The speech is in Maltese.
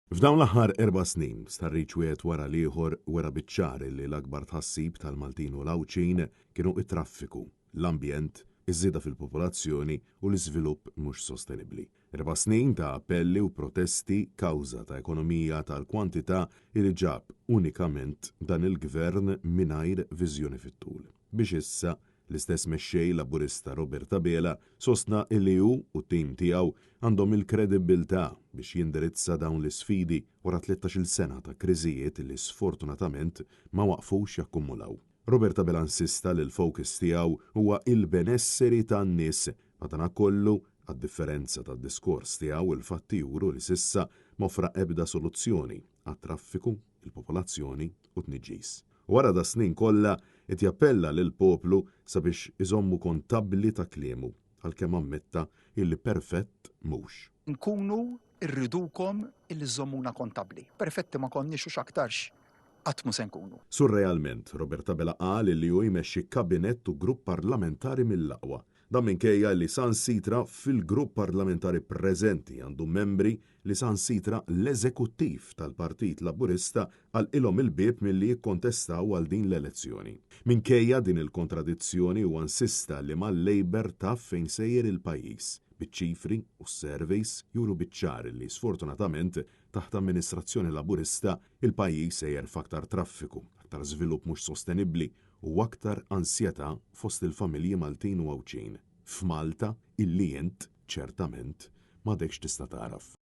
F'dawn l-aħħar erba' snin, stħarriġ wieħed wara l-ieħor wera biċ-ċar li l-akbar tħassib tal-Maltin u l-Għawdxin kienu t-traffiku, l-ambjent, iż-żieda fil-popolazzjoni u l-iżvilupp mhux sostenibbli. Erba' snin ta' appelli u protesti kawża ta' ekonomija tal-kwantità li ġab unikament dan il-Gvern mingħajr viżjoni fit-tul. Biex issa L-istess mexxej Laburista Robert Abela sostna li hu u t-tim tiegħu għandhom il-kredibbiltà biex jindirizza dawn l-isfidi wara tlettax-il sena ta' kriżijiet li sfortunatament ma waqfux jakkumulaw. Robert Abela insista li l-focus tiegħu huwa il-benesseri tan-nies, madanakollu, għad-differenza tad-diskors tiegħu l-fatti juru li s'issa m'offra ebda soluzzjoni għat-traffiku, il-popolazzjoni u t-tniġġis. Wara das-snin kollha qed jappella lill-poplu sabiex iżommu kontabbli ta' kliemu, għalkemm ammetta illi perfett mhux. Nkunu rridukom illi żżommuna kontabbli. Perfetti ma konniex u x'aktarx qatt mhu se nkunu. Surrealment, Robert Abela qal illi hu jmexxi kabinett u grupp parlamentari mill-aqwa. Dan minkejja li sansitra fil-grupp parlamentari preżenti għandu membri li sansitra l-eżekuttiv tal-Partit Laburista għalqilhom il-bieb milli jikkontestaw għal din l-elezzjoni. Minkejja din il-kontradizzjoni huwa insista li mal-Labour taf fejn sejjer il-pajjiż, biċ-ċifri u s-surveys juru biċ-ċar li sfortunatament taħt amministrazzjoni Laburista il-pajjiż sejjer f'aktar traffiku, aktar żvilupp mhux sostenibbli u aktar ansjetà fost il-familji Maltin u Għawdxin, f'Malta illi int, ċertament, m'għadekx tista' tagħraf.